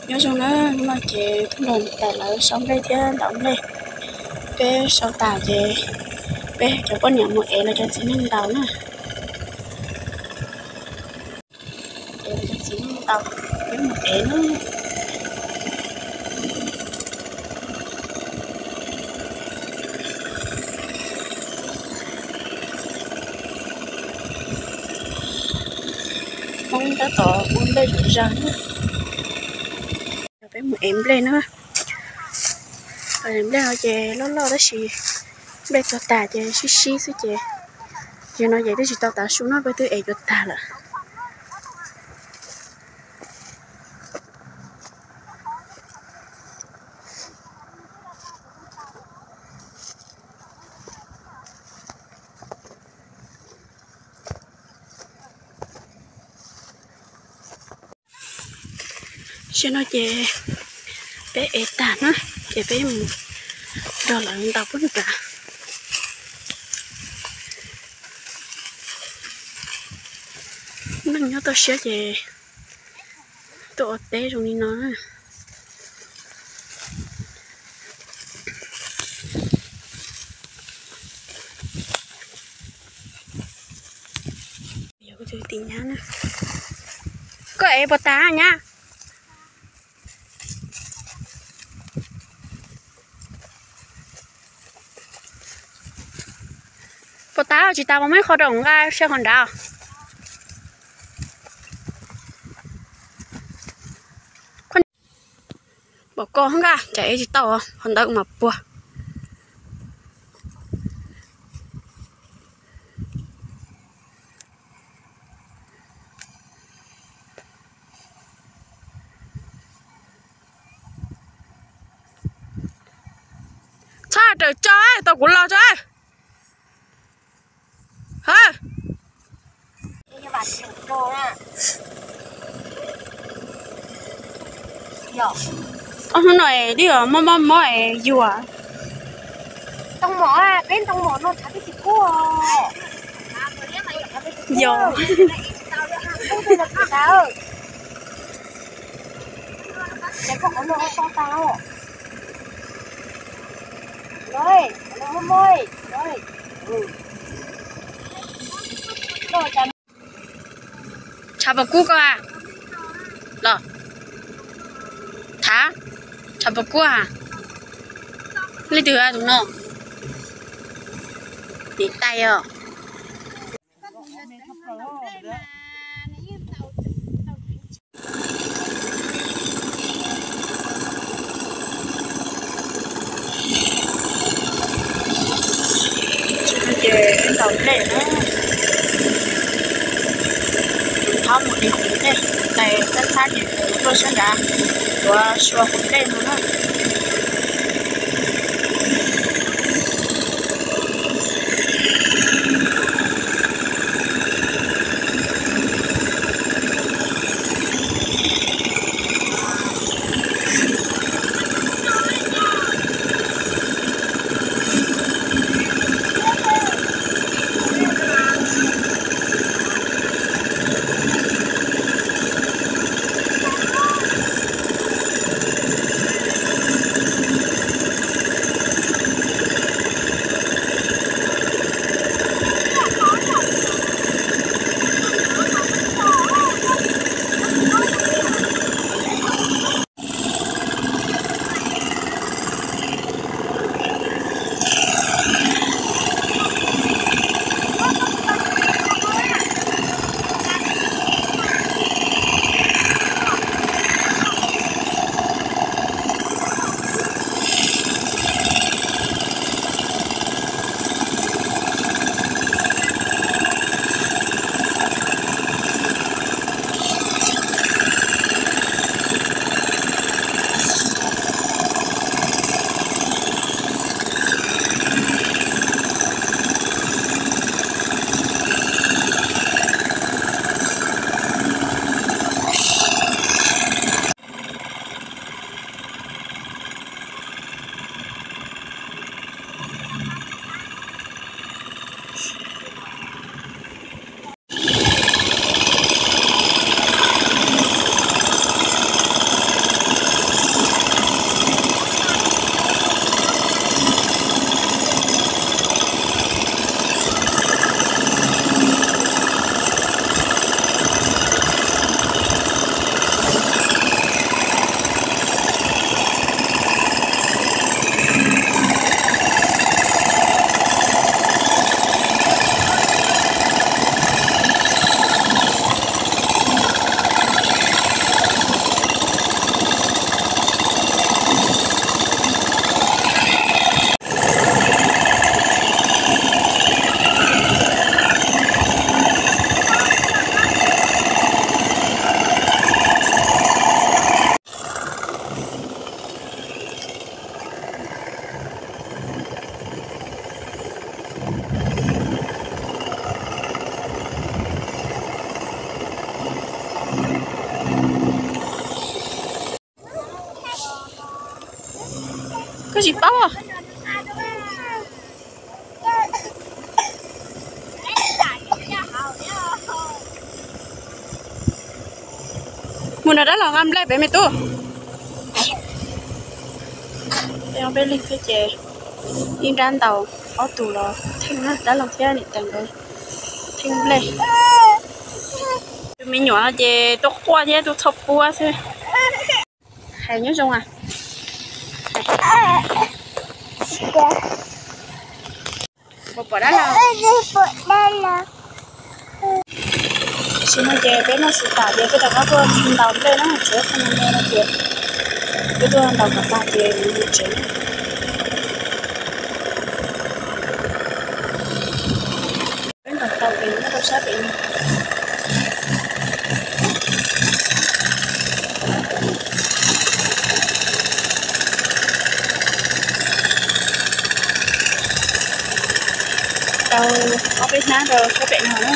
Nyob zoo na, hnub no ces tub hluas tais lawv sau nplej thiab ntaus nplej. Peb sau tas ces peb cov poj niam mus ev lawv cov txiv neej ntaus na. Ev lawv cov txiv neej ntaus, peb mus ev na. Hmoob tab tom ua nplej zom zaws na. Peb mus ev nplej na. Nplej no ces loj loj tab sis nplej tuag tas ces sib sib xwb ces, yog no ces twb tsis tau tav su no peb twb ev tuag tag lawm. Tam no ces peb ev tag na, ces peb mus nrog lawv ntaus puag nram. Neej nyob toj siab ces tuaj ua teb zoo li no. Koj ev puas tas nyab? Puas tas? Tsis tas mas muab ib qho rau nqa saib qhov nrad. Pom koj nqa, tsam ev tsis tau, qhov ntawd mas puag. Txhob raws tso, tau kuv los tso. Ob hnub no es twb mob mob mob es yuag. Yog. Tshav puas kub koj a? Los thav, tshav puas kub a? Leej twg tus no? Niam tais os. Ces ntaus nplej na, thaub mus ev qhov nplej, tais txhab txhab ces tuaj sab nrad, tuav sua qhov nplej no na. Koj tsis paub. Mus nrog dab laug nqa nplej pem me tub. Peb ob peb leeg thiab ces ib nrab ntaus ob tug los theej na, dab laug thiab niam tais nkawd theej nplej. Tus me nyuam no ces tuaj quaj thiab tuaj txhoj puab xwb. Hais nyob zoo a. Puas pom dab laug? Tam sim no ces peb noj su tas ces peb rov qab tuaj ntaus nplej na, tsev kho me me no ces peb tuaj ntaus kom tag ces mus tsev. Peb ntaus tau ces nyob rau sab pem no. Tau ob peb hnab rau sab pem no na.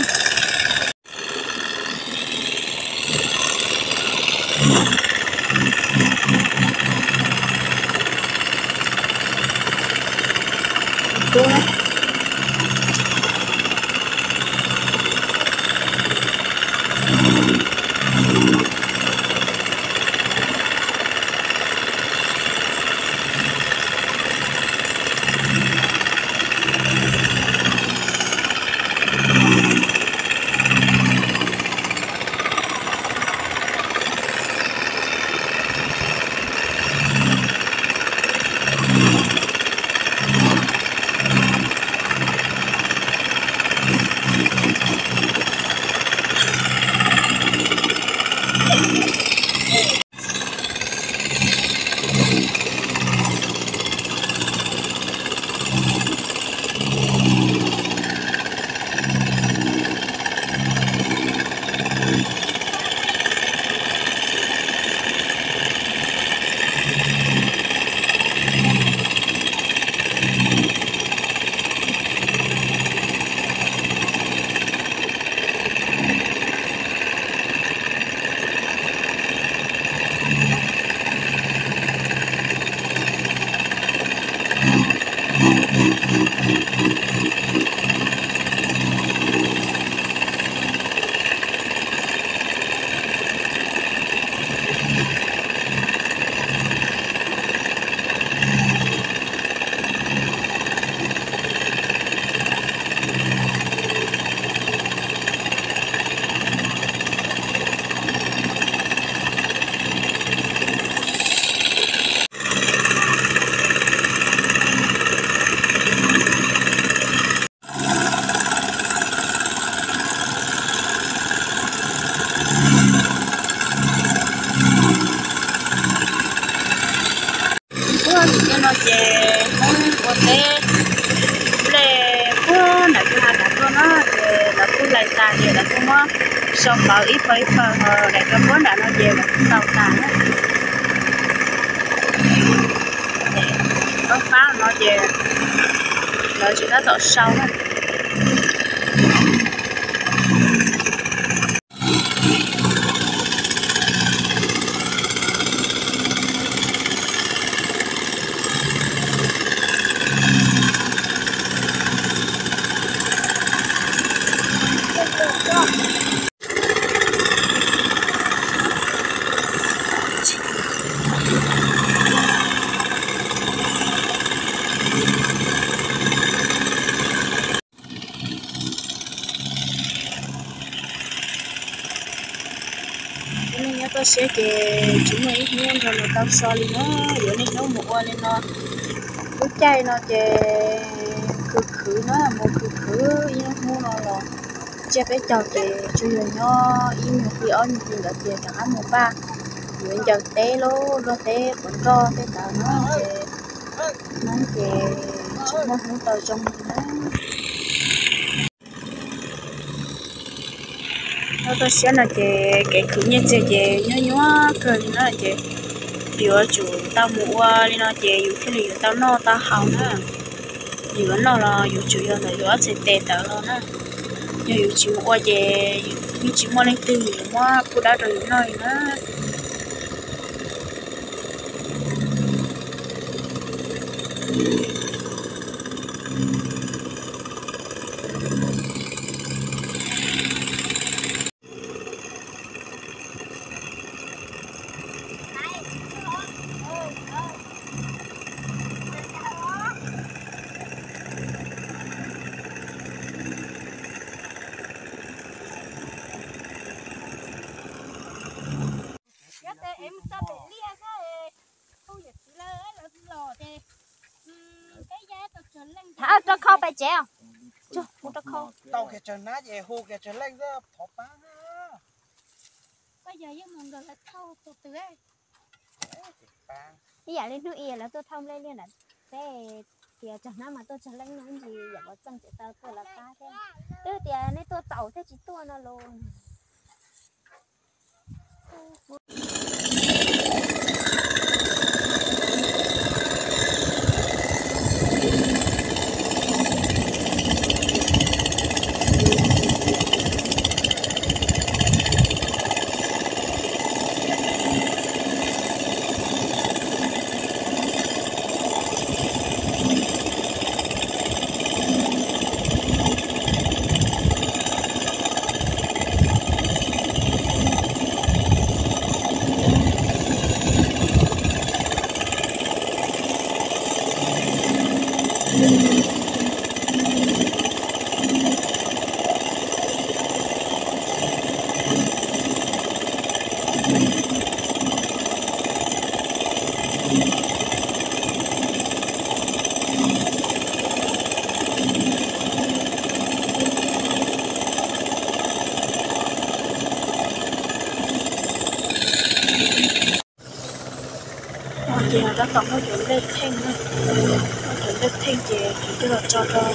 Puag tim no ces Hmoob ua teb nplej puag nram kwj ha nram tuaj na, ces lawv kuj hlais tas ces lawv kuj muab sau pawv ib pawg ib pawg ho daim rau puag nram no ces lawv kuj ntaus tas na. Ces fab fab no ces lawv tsis tab tom sau na. Cov neeg nyob toj siab ces tsis muaj ib hnub nrog luag tau so li na, yuav niaj hnub mus ua li no. Lub caij no ces khwv khwv na, mus khwv khwv ib hnub hnub no los tsiab peb caug ces tsuas yog nyob ib nyuag hli ob nyuag hli ntawd ces rov qab mus npaj yuav ncaws teb lauj, luaj teb quav nroj tej ntawd na ces Hmoob ces tsis muaj hnub tau zoo li na. Nyob toj siab no ces kev khwv nyiaj txiag ces nyuaj nyuaj kawg li na ces yuav tsum tau mus ua li no ces yus thiaj li yuav tau noj tau haus na. Yus yuav noj los yuav tsum yog ntawm yus ob txhais tes tawm los na. Yog yus tsis mus ua ces yeej tsis muaj leej twg yuav muab pub dawb rau yus noj li na. Thov rau khau pais tsev os. Mus rau khau. Tau kiag tsawg nab ces hu kiag tsawg leej xwb, thov pab na. Ib yam li hnub i lawv tuaj thauj nplej liaj ntawd, peb tias tsawg nab mas tuaj tsawg leej no ib ntsis yam los txeej tseem tau tuaj lawv pab thiab. Twb tias nej tuaj txaus thiaj tsis tuaj no los. Ces no tab tom muab cov nplej theej na, muab cov nplej theej ces kuv coj los tso rau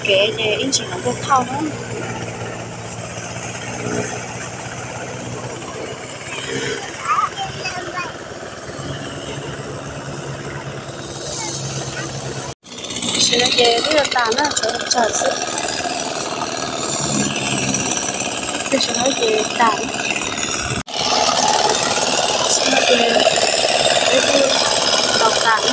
kev ces ib ntsis mam tuaj thauj na. Tam sim no ces twb yuav tas na, tshuav tsawg xwb. Tam sim no ces tas na. Tam sim no ces peb twb ntaus tas na.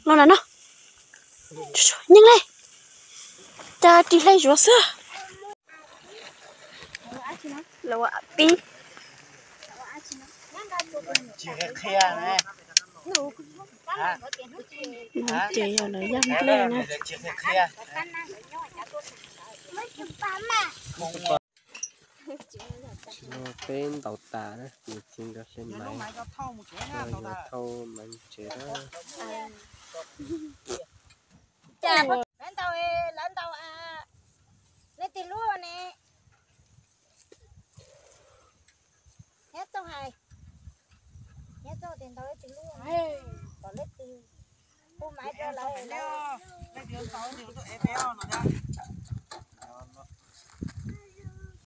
Los na no. Nyeej li. Cas ris hle zuav xwb. Los ua pib. No ces yog lawv yaj nplej na. Peb ntaus tas na, nws txiv nkawd hle maiv, yuav thauj maiv tsev na. Lawv ntaus, lawv ntaus, leej twg lub ne? Nyob txog hais, nyob txog tias ntaus leej twg lub, kom leej twg hu maiv rau lawv, lawv